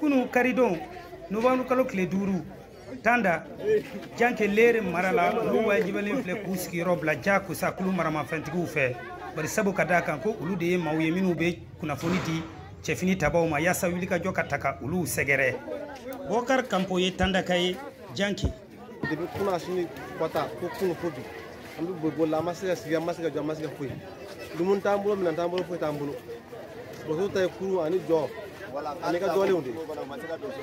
Kunu karidon novembre kalo tile 5 Tanda Janke Lere mara la olu wajibalen filɛ k'u sigiyɔrɔ bila jakosa kulu maramafɛntigiw fɛ, bari sabu ka d'a kan ko olu de ye maaw ye minnu bɛ kunnafoni di cɛfini tabaw ma yaasa wulikajɔ ka ta ka olu sɛgɛrɛ. Bɔkar Kanpo ye Tandaka ye Janke. Depuis kunun sini kɔta ko kunun fo bi an bɛ boli boli la, an ma se ka sigi, an ma se ka jɔ, an ma se ka foyi. Dumuni t'an bolo, minɛn t'an bolo, foyi t'an bolo. Musow ta ye kurun ani jɔ ani ka dɔɔninw de.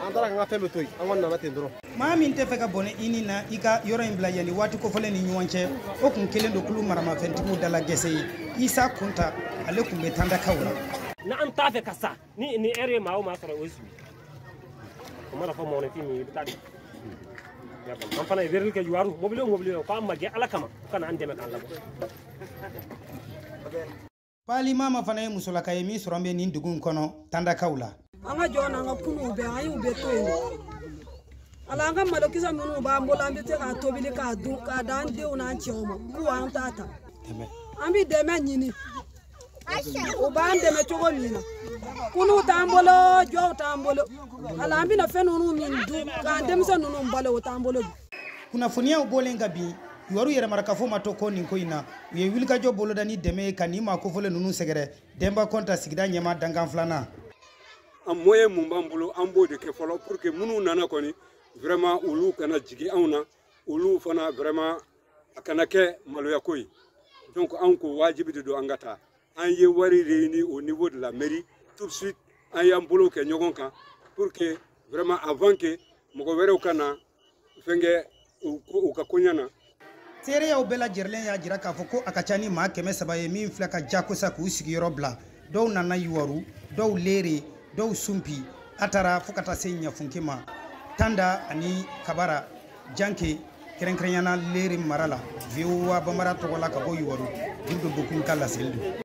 An taara k'an ka fɛn bɛɛ to yen, an kɔni nana ten dɔrɔn. Maa min tɛ fɛ ka bɔnɛ i ni na i ka yɔrɔ in bila yanni waati kofɔlen ni ɲɔgɔn cɛ, o kun kelen don kulu maramafɛntigiw dala gɛsɛ ye. Isa Kunta ale kun bɛ Tandakaw la. N'an t'a fɛ ka sa ni ɛri ye maa o maa sɔrɔ o ye su ye. O mana fɔ mɔgɔninfin min ye, i bɛ taa de. An fana ye weleli kɛ Yuwaru mobili o mobili k'an ma gɛn Ala kama, u kana an dɛmɛ k'an labɔ. Pali Mama fana ye musolaka ye min sɔrɔ bɛ nin dugu in kɔnɔ Tandakaw la. An ka jɔ n'an ka kunuw bɛɛ, an y'u bɛɛ to yen. Ala an ka malokisɛ minnu b'an bolo, an bɛ se k'a tobili k'a dun k'a d'an denw n'an cɛw ma k'u an t'a ta. An bɛ dɛmɛ ɲini, u b'an dɛmɛ cogo min na. Kunuw t'an bolo, jɔw t'an bolo. Ala an bɛna fɛn ninnu min dun k'an denmisɛn ninnu balo, o t'an bolo bi. Kunnafoniyaw bɔlen ka bin, Yuwaru yɛrɛmarakafo ma to ko nin ko in na. U ye wulikajɔ boloda ni dɛmɛ ye ka nin maa kofɔlen ninnu sɛgɛrɛ. Denba Kɔnta sigida ɲɛmaa dankan filanan. An moyen mun b'an bolo, an b'o de kɛ fɔlɔ pour que minnu nana kɔni vraiment olu kana jigin anw na, olu fana vraiment a kana kɛ maloyako ye. Donc anw ko wajibi de don an ka taa. An ye wari réuni au niveau de la mairie tout de suite, an y'an bolo kɛ ɲɔgɔn kan pour que vraiment avant que mɔgɔ wɛrɛw ka na fɛn kɛ u ka koɲɛ na. Seereyaw bɛɛ lajɛlen y'a jira k'a fɔ ko a ka ca ni maa 300 ye min filɛ ka jakosa k'u sigiyɔrɔ bila. Dɔw nana Yuwaru, dɔw Lere, dɔw Sunpi, a taara fo ka taa se Ɲafunke ma. Tanda ani Kabara, Janke, kɛrɛnkɛrɛnyana Lere mara la. VOA Bambara tɔgɔ la ka bɔ Yuwaru, Guido Bokun ka laseli don.